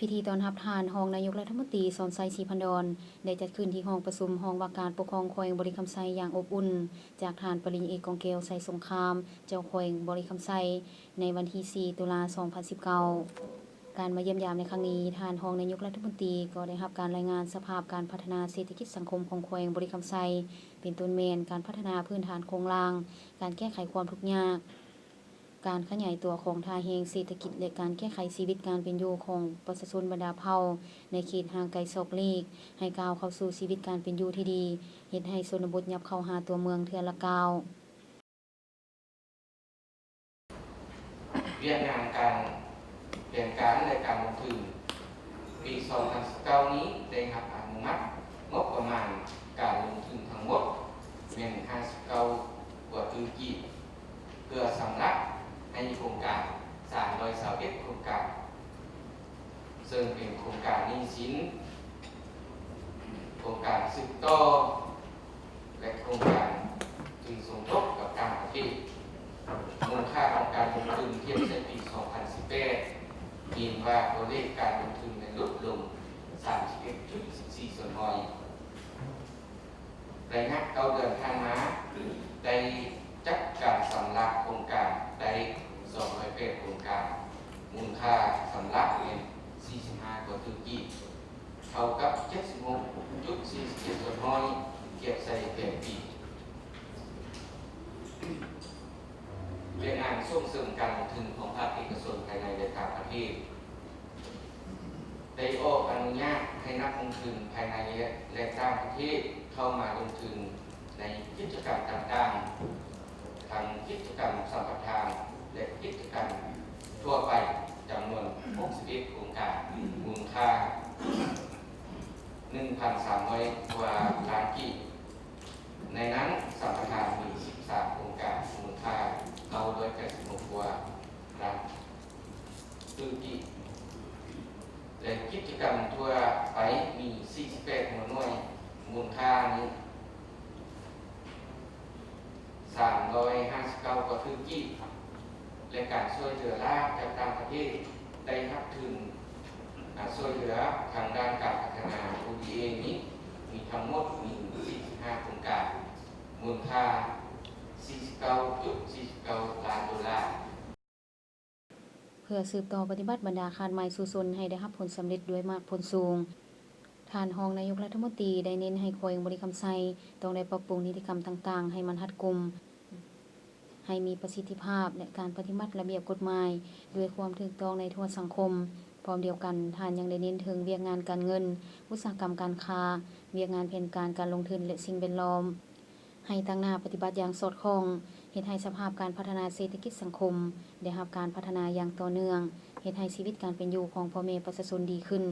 ພິທີຕ້ອນຮັບທ່ານຮອງນາຍົກລັດຖະມົນຕີ ສອນໄຊ ສີພັນດອນ ໄດ້ຈັດຂຶ້ນທີ່ຫ້ອງປະຊຸມຫ້ອງວ່າການປົກຄອງແຂວງບໍລິຄຳໄຊຢ່າງອົບອຸ່ນ ຈາກທ່ານປະລິນເອກ ກອງແກ້ວ ໄຊສົງຄາມ ເຈົ້າແຂວງບໍລິຄຳໄຊ ໃນວັນທີສີ່ ຕຸລາ ສອງພັນສິບເກົ້າ. ການມາຢ້ຽມຢາມໃນຄັ້ງນີ້, ທ່ານຮອງນາຍົກລັດຖະມົນຕີກໍໄດ້ຮັບການລາຍງານສະພາບການພັດທະນາເສດຖະກິດສັງຄົມຂອງແຂວງບໍລິຄຳໄຊ, ເປັນຕົ້ນແມ່ນການພັດທະນາພື້ນຖານໂຄງລ່າງ, ການແກ້ໄຂຄວາມທຸກຍາກ, ການຂະຫຍາຍຕົວຂອງທ່າແຮງເສດຖະກິດ ແລະ ການແກ້ໄຂຊີວິດການເປັນຢູ່ຂອງປະຊາຊົນບັນດາເຜົ່າໃນເຂດຫ່າງໄກສອກຫຼີກ ໃຫ້ກ້າວເຂົ້າສູ່ຊີວິດການເປັນຢູ່ທີ່ດີ, ເຮັດໃຫ້ຊົນນະບົດຫຍັບເຂົ້າຫາຕົວເມືອງເທື່ອລະກ້າວ. ວຽກງານການແຜນການ ແລະ ການລົງທຶນ ປີສອງພັນສິບເກົ້ານີ້ ໄດ້ຮັບອະນຸມັດງົບປະມານການລົງທຶນທັງໝົດແມ່ນຫ້າສິບເກົ້າກວ່າຕື້ກີບ ເພື່ອສຳລັບໃຫ້ໂຄງການສາມຮ້ອຍຊາວເອັດໂຄງການ. ເຊິ່ງເປັນໂຄງການໜີ້ສິນ, ໂຄງການສືບຕໍ່ ແລະ ໂຄງການທຶນສົມທົບກັບຕ່າງປະເທດ. ມູນຄ່າຂອງການລົງທຶນທຽບໃສ່ປີສອງພັນສິບແປດ ເຫັນວ່າຕົວເລກການລົງທຶນໄດ້ຫຼຸດລົງສາມສິບເອັດຈຸດສິບສີ່ສ່ວນຮ້ອຍ. ໄລຍະເກົ້າເດືອນຜ່ານມາ ໄດ້ຈັດການສຳລະໂຄງການໄດ້ສອງຮ້ອຍແປດໂຄງການ, ມູນຄ່າສຳລະແມ່ນສີ່ສິບຫ້າກວ່າຕື້ກີບ, ເທົ່າກັບເຈັດສິບຫົກຈຸດສີ່ສິບເຈັດສ່ວນຮ້ອຍ ທຽບໃສ່ແປດປີ. ວຽກງານສົ່ງເສີມການລົງທຶນຂອງພາກເອກະຊົນພາຍໃນ ແລະ ຕ່າງປະເທດ ໄດ້ອອກອະນຸຍາດໃຫ້ນັກລົງທຶນພາຍໃນ ແລະ ຕ່າງປະເທດເຂົ້າມາລົງທຶນໃນກິດຈະກຳຕ່າງໆ ທັງກິດຈະກຳສຳປະທານ ແລະ ກິດຈະກຳທົ່ວໄປ ຈຳນວນຫົກສິບເອັດໂຄງການ ມູນຄ່າໜຶ່ງພັນສາມຮ້ອຍກວ່າລ້ານກີບ. ໃນນັ້ນ ສຳປະທານມີສິບສາມໂຄງການ ມູນຄ່າເກົ້າຮ້ອຍແປດສິບຫົກກວ່າລ້ານກີບ ແລະ ກິດຈະກຳທົ່ວໄປມີສີ່ສິບແປດຫົວໜ່ວຍ ມູນຄ່ານີ້ ສາມຮ້ອຍຫ້າສິບເກົ້າກວ່າຕື້ກີບ ແລະ ການຊ່ວຍເຫຼືອຫຼ້າຈາກຕ່າງປະເທດ ໄດ້ຮັບທຶນ ການຊ່ວຍເຫຼືອທາງດ້ານການພັດທະນາ ໂອດີເອ ນີ້ ມີທັງໝົດມີສີ່ສິບຫ້າໂຄງການ ມູນຄ່າສີ່ສິບເກົ້າຈຸດສີ່ສິບເກົ້າລ້ານໂດລາ. ເພື່ອສືບຕໍ່ປະຕິບັດບັນດາຄາດໝາຍສູ້ຊົນໃຫ້ໄດ້ຮັບຜົນສຳເລັດດ້ວຍໝາກຜົນສູງ, ທ່ານຮອງນາຍົກລັດຖະມົນຕີໄດ້ເນັ້ນໃຫ້ແຂວງບໍລິຄຳໄຊຕ້ອງໄດ້ປັບປຸງນິຕິກຳຕ່າງໆໃຫ້ມັນຮັດກຸມ, ໃຫ້ມີປະສິດທິພາບ ແລະ ການປະຕິບັດລະບຽບກົດໝາຍດ້ວຍຄວາມຖືກຕ້ອງໃນທົ່ວສັງຄົມ. ພ້ອມດຽວກັນ, ທ່ານຍັງໄດ້ເນັ້ນເຖິງວຽກງານການເງິນ, ອຸດສາຫະກຳການຄ້າ, ວຽກງານແຜນການການລົງທຶນ ແລະ ສິ່ງແວດລ້ອມ. ໃຫ້ຕັ້ງໜ້າປະຕິບັດຢ່າງສອດຄ່ອງ, ເຮັດໃຫ້ສະພາບການພັດທະນາເສດຖະກິດສັງຄົມໄດ້ຮັບການພັດທະນາຢ່າງຕໍ່ເນື່ອງ, ເຮັດໃຫ້ຊີວິດການເປັນຢູ່ຂອງພໍ່ແມ່ປະຊາຊົນດີຂຶ້ນ.